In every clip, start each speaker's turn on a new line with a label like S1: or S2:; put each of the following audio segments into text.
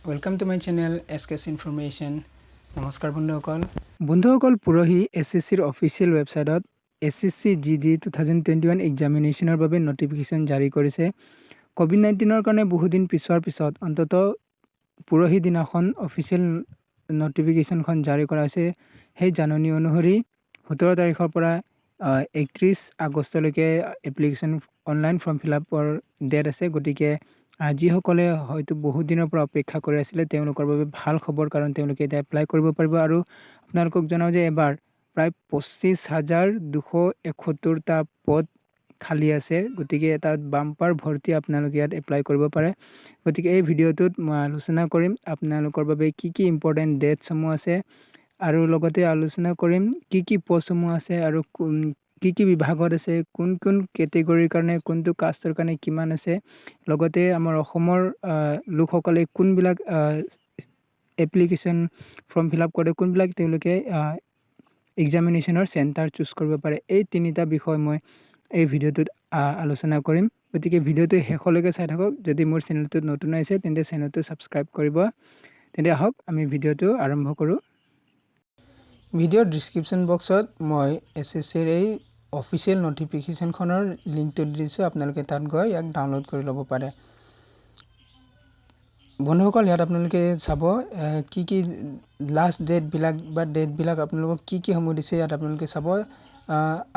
S1: Welcome to my channel S K information. নমস্কাৰ বন্ধুসকল। বন্ধুসকল, পৰহি এছএছচিৰ অফিচিয়েল ৱেবছাইটত SSC GD 2021 এক্সামিনেশ্যনৰ বাবে নটিফিকেশ্যন জাৰি কৰিছে। ক'ভিড-19ৰ কাৰণে বহুদিন পিছোৱাৰ পিছত অন্ততঃ পৰহি দিনাখন অফিচিয়েল নটিফিকেশ্যনখন জাৰি কৰা হৈছে। সেই জাননী অনুসৰি 17 তাৰিখৰ পৰা 31 আগষ্টলৈকে এপ্লিকেশ্যন অনলাইন ফৰ্ম ফিল আপৰ ডেট আছে। গতিকে যিসকলে হয়তো বহুত দিনৰ পৰা অপেক্ষা কৰি আছিলে, তেওঁলোকৰ বাবে ভাল খবৰ, কাৰণ তেওঁলোকে এতিয়া এপ্লাই কৰিব পাৰিব। আৰু আপোনালোকক জনাওঁ যে এবাৰ প্ৰায় 25,271টা পদ খালী আছে। গতিকে এটা বাম্পাৰ ভৰ্তি, আপোনালোকে ইয়াত এপ্লাই কৰিব পাৰে। গতিকে এই ভিডিঅ'টোত মই আলোচনা কৰিম আপোনালোকৰ বাবে কি কি ইম্পৰ্টেণ্ট ডেটছসমূহ আছে আৰু লগতে আলোচনা কৰিম কি কি পষ্টসমূহ আছে আৰু কি কি বিভাগত আছে, কোন কোন কেটেগৰীৰ কাৰণে, কোনটো কাষ্টৰ কাৰণে কিমান আছে, লগতে আমাৰ অসমৰ লোকসকলে কোনবিলাক এপ্লিকেশ্যন ফৰ্ম ফিল আপ কৰে, কোনবিলাক তেওঁলোকে এক্সামিনেশ্যনৰ চেণ্টাৰ চুজ কৰিব পাৰে। এই তিনিটা বিষয় মই এই ভিডিঅ'টোত আলোচনা কৰিম। গতিকে ভিডিঅ'টো শেষলৈকে চাই থাকক। যদি মোৰ চেনেলটোত নতুন আহিছে, তেন্তে চেনেলটো ছাবস্ক্ৰাইব কৰিব। তেন্তে আহক, আমি ভিডিঅ'টো আৰম্ভ কৰোঁ। ভিডিঅ'ৰ ডিছক্ৰিপশ্যন বক্সত মই এছএছচিৰ এই অফিচিয়েল নটিফিকেশ্যনখনৰ লিংকটো দি দিছোঁ। আপোনালোকে তাত গৈ ইয়াক ডাউনলোড কৰি ল'ব পাৰে। বন্ধুসকল, ইয়াত আপোনালোকে চাব কি কি লাষ্ট ডেটবিলাক বা ডেটবিলাক আপোনালোকক কি কি সমূহ দিছে, ইয়াত আপোনালোকে চাব।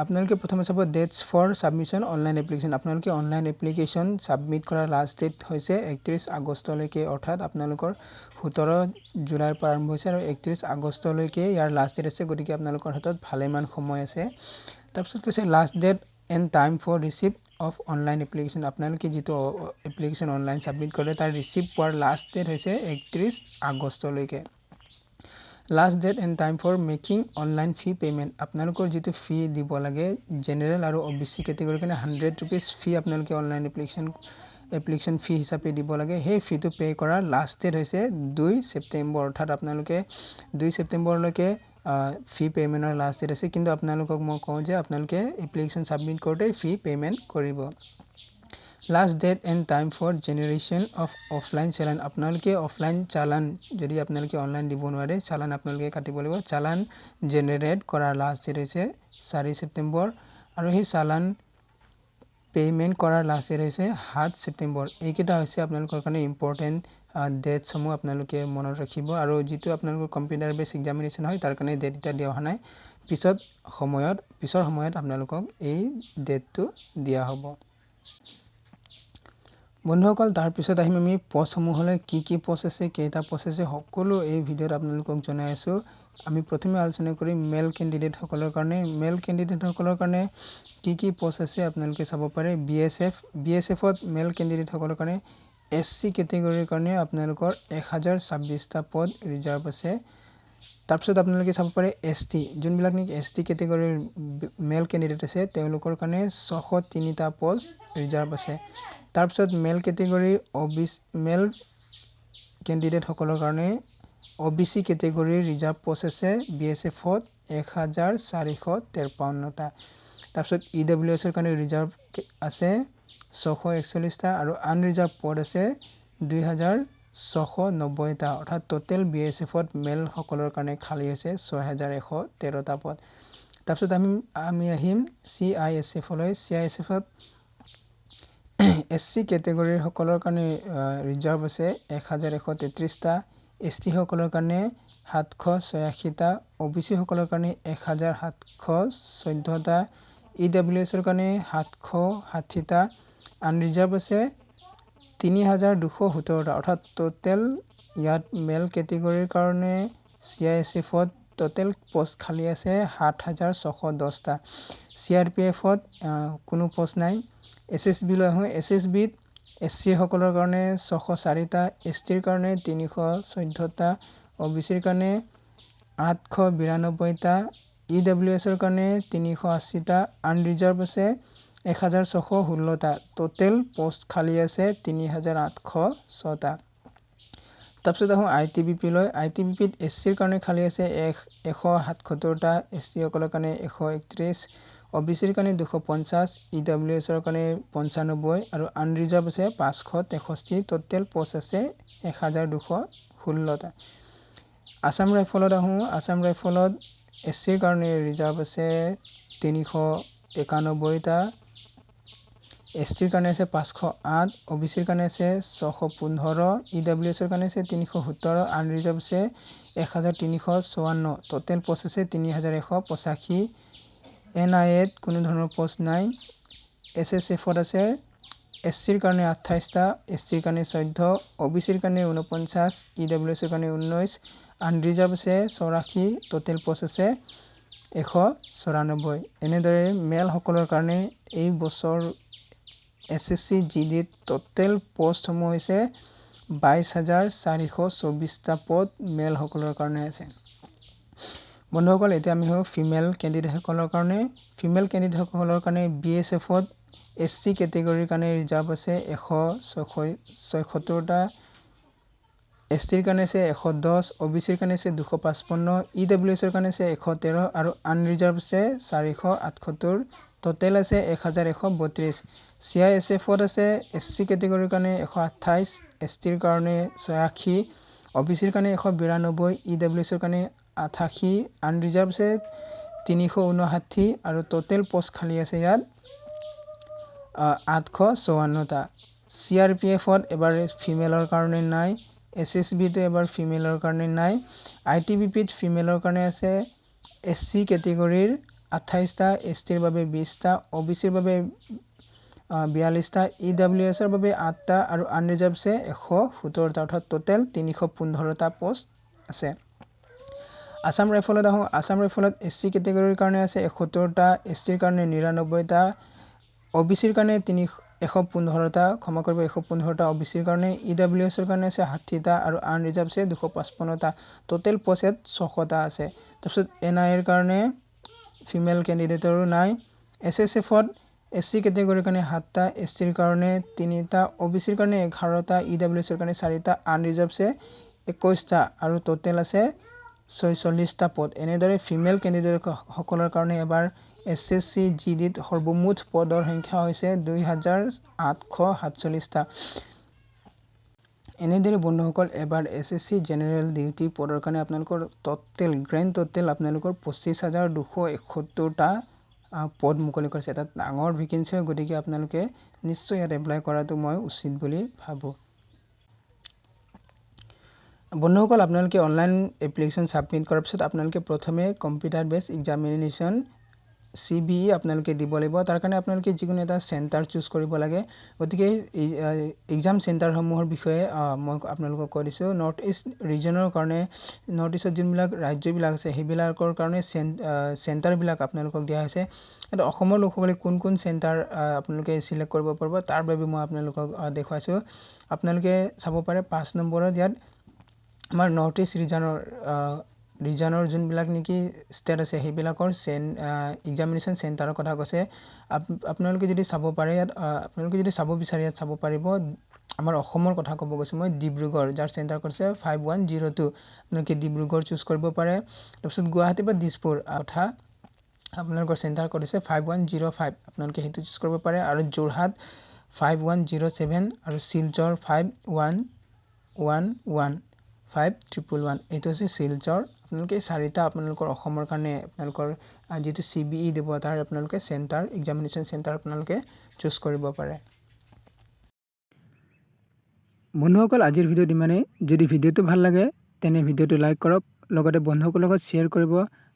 S1: আপোনালোকে প্ৰথমে চাব dates for submission online application। আপোনালোকে অনলাইন এপ্লিকেশ্যন ছাবমিট কৰাৰ লাষ্ট ডেট হৈছে 31 আগষ্টলৈকে। অৰ্থাৎ আপোনালোকৰ 17 জুলাইৰ পৰা আৰম্ভ হৈছে আৰু 31 আগষ্টলৈকে ইয়াৰ লাষ্ট ডেট আছে। গতিকে আপোনালোকৰ হাতত ভালেমান সময় আছে। তাৰপিছত কৈছে last date and time for receipt of online application। আপোনালোকে যিটো এপ্লিকেশ্যন অনলাইন ছাবমিট কৰে, তাৰ ৰিচিপ্ট পোৱাৰ লাষ্ট ডেট হৈছে 31 আগষ্টলৈকে। Last date and time for making online fee payment। আপোনালোকৰ যিটো ফি দিব লাগে, জেনেৰেল আৰু অ' বি চি কেটেগৰীৰ কাৰণে 100 ৰুপিজ ফি আপোনালোকে অনলাইন এপ্লিকেশ্যন ফি হিচাপে দিব লাগে। সেই ফিটো পে' কৰাৰ লাষ্ট ডেট হৈছে 2 ছেপ্টেম্বৰ। অৰ্থাৎ আপোনালোকে 2 ছেপ্টেম্বৰলৈকে ফি পে'মেণ্টৰ লাষ্ট ডেট আছে। কিন্তু আপোনালোকক মই কওঁ যে আপোনালোকে এপ্লিকেশ্যন ছাবমিট কৰোঁতে ফি পে'মেণ্ট কৰিব। Last date and time for generation of offline challan। আপোনালোকে অফলাইন চালান, যদি আপোনালোকে অনলাইন দিব নোৱাৰে, চালান আপোনালোকে কাটিব লাগিব। চালান জেনেৰেট কৰাৰ লাষ্ট ডেট হৈছে 4 ছেপ্টেম্বৰ আৰু সেই চালান পে'মেণ্ট কৰাৰ লাষ্ট ডেট হৈছে 7 ছেপ্টেম্বৰ। এইকেইটা হৈছে আপোনালোকৰ কাৰণে ইম্পৰ্টেণ্ট ডেটছসমূহ, আপোনালোকে মনত ৰাখিব। আৰু যিটো আপোনালোকৰ কম্পিউটাৰ বেছ এক্সামিনেশ্যন হয়, তাৰ কাৰণে ডেট এতিয়া দিয়া হোৱা নাই। পিছৰ সময়ত আপোনালোকক এই ডেটটো দিয়া হ'ব। বন্ধুসকল, তাৰপিছত আহিম আমি পষ্টসমূহলৈ। কি কি পষ্ট আছে, কেইটা পষ্ট আছে, সকলো এই ভিডিঅ'ত আপোনালোকক জনাই আছোঁ। আমি প্ৰথমে আলোচনা কৰিম মেল কেণ্ডিডেটসকলৰ কাৰণে। মেল কেণ্ডিডেটসকলৰ কাৰণে কি কি পষ্ট আছে, আপোনালোকে চাব পাৰে। B S F, B S এফত মেল কেণ্ডিডেটসকলৰ কাৰণে এছ চি কেটেগৰীৰ কাৰণে আপোনালোকৰ 1026টা পদ ৰিজাৰ্ভ আছে। তাৰপিছত আপোনালোকে চাব পাৰে এছ টি, যোনবিলাক নেকি এছ টি কেটেগৰীৰ মেল কেণ্ডিডেট আছে, তেওঁলোকৰ কাৰণে 603টা পষ্ট ৰিজাৰ্ভ আছে। তাৰপিছত মেল কেটেগৰীৰ অ' বি চি, মেল কেণ্ডিডেটসকলৰ কাৰণে অ' বি চি কেটেগৰীৰ ৰিজাৰ্ভ পষ্ট আছে বি এছ এফত 1453টা। তাৰপিছত ই ডাব্লিউ এছৰ কাৰণে ৰিজাৰ্ভ আছে 641টা আৰু আনৰিজাৰ্ভ পদ আছে 2690টা। অৰ্থাৎ টোটেল বি এছ এফত মেলসকলৰ কাৰণে খালী হৈছে 6113টা পদ। তাৰপিছত আমি আহিম চি I S এফলৈ। চি I S এফত এছ চি কেটেগৰীৰ সকলৰ কাৰণে ৰিজাৰ্ভ আছে 1133টা, এছ টিসকলৰ কাৰণে 786টা, অ' বি চিসকলৰ কাৰণে 1714টা, ই ডাব্লিউ এছৰ কাৰণে 760টা, আনৰিজাৰ্ভ আছে 3217টা। অৰ্থাৎ টোটেল ইয়াত মেল কেটেগৰীৰ কাৰণে চি I S এফত টোটেল পষ্ট খালী আছে 7610টা। চি আৰ পি এফত কোনো পষ্ট নাই। এছ এছ বিলৈ আহোঁ। এছ এছ বিত এছ চিসকলৰ কাৰণে 604টা, এছ টিৰ কাৰণে 314টা, অ' বি চিৰ কাৰণে 892টা, ই ডাব্লিউ এছৰ কাৰণে 380টা, আনৰিজাৰ্ভ আছে 1616টা। টোটেল পষ্ট খালী আছে 3806টা। তাৰপিছত আহোঁ I T B পিলৈ। I T B পিত এছ চিৰ কাৰণে খালী আছে 177টা, এছ টিসকলৰ কাৰণে 131, অ' বি চিৰ কাৰণে 250, ই ডাব্লিউ এছৰ কাৰণে 95 আৰু আনৰিজাৰ্ভ আছে 563। টোটেল পষ্ট আছে 1216টা। আছাম ৰাইফলত আহোঁ। আছাম ৰাইফলত এছ চিৰ কাৰণে ৰিজাৰ্ভ আছে 391টা, এছ টিৰ কাৰণে আছে 508, অ' বি চিৰ কাৰণে আছে 615, ই ডাব্লিউ এছৰ কাৰণে আছে 317, আনৰিজাৰ্ভ আছে 1354, টোটেল পষ্ট আছে 3185। এন আই এত কোনো ধৰণৰ পষ্ট নাই। এছ এছ এফত আছে এছ চিৰ কাৰণে 28টা, এছ টিৰ কাৰণে 14, অ' বি চিৰ কাৰণে 49, ই ডাব্লিউ এছৰ কাৰণে 19, আনৰিজাৰ্ভ আছে 84, টোটেল পষ্ট আছে 194। এনেদৰে মেলসকলৰ কাৰণে এই বছৰ এছ এছ চি জি ডিত টোটেল পষ্টসমূহ হৈছে 22,424টা পদ মেলসকলৰ কাৰণে আছে। বন্ধুসকল, এতিয়া আমি হওঁ ফিমেল কেণ্ডিডেটসকলৰ কাৰণে। ফিমেল কেণ্ডিডেটসকলৰ কাৰণে বি এছ এফত এছ চি কেটেগৰীৰ কাৰণে ৰিজাৰ্ভ আছে 176টা, এছ টিৰ কাৰণে আছে 110, অ' বি চিৰ কাৰণে আছে 255, ই ডাব্লিউ এছৰ কাৰণে আছে 113 আৰু আনৰিজাৰ্ভ আছে 478, টোটেল আছে 1132। চি I S এফত আছে এছ চি কেটেগৰীৰ কাৰণে 128, এছ টিৰ কাৰণে 86, অ' বি চিৰ কাৰণে 192, ই ডাব্লিউ এছৰ কাৰণে 88, আনৰিজাৰ্ভ আছে 359 আৰু টোটেল পষ্ট খালী আছে ইয়াত 854টা। চি আৰ পি এফত এবাৰ ফিমেলৰ কাৰণে নাই, এছ এছ বিটো এবাৰ ফিমেলৰ কাৰণে নাই, I T B পিত ফিমেলৰ কাৰণে আছে এছ চি কেটেগৰীৰ 28টা, এছ টিৰ বাবে 20টা, অ' বি চিৰ বাবে 42টা, ই ডাব্লিউ এছৰ বাবে 8টা আৰু আনৰিজাৰ্ভ আছে 117টা, অৰ্থাৎ টোটেল 315টা পষ্ট আছে। আছাম ৰাইফলত আহোঁ। আছাম ৰাইফলত এছ চি কেটেগৰীৰ কাৰণে আছে 71টা, এছ টিৰ কাৰণে 99টা, অ' বি চিৰ কাৰণে 115টা, ক্ষমা কৰিব, 115টা অ' বি চিৰ কাৰণে, ই ডাব্লিউ এছৰ কাৰণে আছে 60টা আৰু আনৰিজাৰ্ভ আছে 255টা, টোটেল পষ্ট ইয়াত 600টা আছে। তাৰপিছত এন আই এৰ কাৰণে ফিমেল কেণ্ডিডেটৰো নাই। এছ এছ এফত এছ চি কেটেগৰীৰ কাৰণে 7টা, এছ টিৰ কাৰণে 3টা, অ' বি চিৰ কাৰণে 11টা, ই ডাব্লিউ এছৰ কাৰণে 4টা, আনৰিজাৰ্ভ আছে 21টা আৰু টোটেল আছে 46টা পদ। এনেদৰে ফিমেল কেণ্ডিডেটসকলৰ কাৰণে এবাৰ এছ এছ চি জি ডিত সৰ্বমুঠ পদৰ সংখ্যা হৈছে 2847টা। এনেদৰে বন্ধুসকল, এবাৰ S S C general duty পদৰ কাৰণে আপোনালোকৰ টোটেল গ্ৰেণ্ড টোটেল আপোনালোকৰ 25,271টা পদ মুকলি কৰিছে। এটা ডাঙৰ ভেকেঞ্চি হয়, গতিকে আপোনালোকে নিশ্চয় ইয়াত এপ্লাই কৰাটো মই উচিত বুলি ভাবোঁ। বন্ধুসকল, আপোনালোকে অনলাইন এপ্লিকেশ্যন ছাবমিট কৰাৰ পিছত আপোনালোকে প্ৰথমে computer based examination C B E আপোনালোকে দিব লাগিব। তাৰ কাৰণে আপোনালোকে যিকোনো এটা চেণ্টাৰ চুজ কৰিব লাগে। গতিকে এক্সাম চেণ্টাৰসমূহৰ বিষয়ে মই আপোনালোকক কৈ দিছোঁ। নৰ্থ ইষ্ট ৰিজনৰ কাৰণে, নৰ্থ ইষ্টত যোনবিলাক ৰাজ্যবিলাক আছে সেইবিলাকৰ কাৰণে চেণ্টাৰবিলাক আপোনালোকক দিয়া হৈছে। কিন্তু অসমৰ লোকসকলে কোন কোন চেণ্টাৰ আপোনালোকে চিলেক্ট কৰিব পাৰিব তাৰ বাবে মই আপোনালোকক দেখুৱাইছোঁ। আপোনালোকে চাব পাৰে 5 নম্বৰত ইয়াত আমাৰ নৰ্থ ইষ্ট ৰিজনৰ যোনবিলাক নেকি ষ্টেট আছে সেইবিলাকৰ এক্সামিনেশ্যন চেণ্টাৰৰ কথা কৈছে। আপোনালোকে যদি চাব পাৰে ইয়াত, আপোনালোকে যদি চাব বিচাৰে ইয়াত চাব পাৰিব। আমাৰ অসমৰ কথা ক'ব গৈছোঁ মই, ডিব্ৰুগড়, যাৰ চেণ্টাৰ কৰিছে 5102, আপোনালোকে ডিব্ৰুগড় চুজ কৰিব পাৰে। তাৰপিছত গুৱাহাটী বা দিছপুৰ কথা আপোনালোকৰ চেণ্টাৰ কৰিছে 5105, আপোনালোকে সেইটো চুজ কৰিব পাৰে। আৰু যোৰহাট 5107 আৰু শিলচৰ 5111, 5111, এইটো হৈছে শিলচৰ। আপোনালোকে এই চাৰিটা আপোনালোকৰ অসমৰ কাৰণে আপোনালোকৰ যিটো চি বি ই দিব তাৰ আপোনালোকে চেণ্টাৰ, এক্সামিনেশ্যন চেণ্টাৰ আপোনালোকে চুজ কৰিব পাৰে। বন্ধুসকল, আজিৰ ভিডিঅ'ত ইমানেই। যদি ভিডিঅ'টো ভাল লাগে তেনে ভিডিঅ'টো লাইক কৰক, লগতে বন্ধুসকলৰ লগত শ্বেয়াৰ কৰিব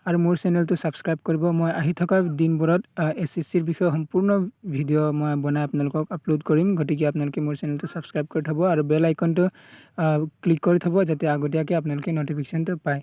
S1: আৰু মোৰ চেনেলটো ছাবস্ক্ৰাইব কৰিব। মই আহি থকা দিনবোৰত এছ এছ চিৰ বিষয়ে সম্পূৰ্ণ ভিডিঅ' মই বনাই আপোনালোকক আপলোড কৰিম। গতিকে আপোনালোকে মোৰ চেনেলটো ছাবস্ক্ৰাইব কৰি থ'ব আৰু বেল আইকনটো ক্লিক কৰি থ'ব, যাতে আগতীয়াকৈ আপোনালোকে ন'টিফিকেশ্যনটো পায়।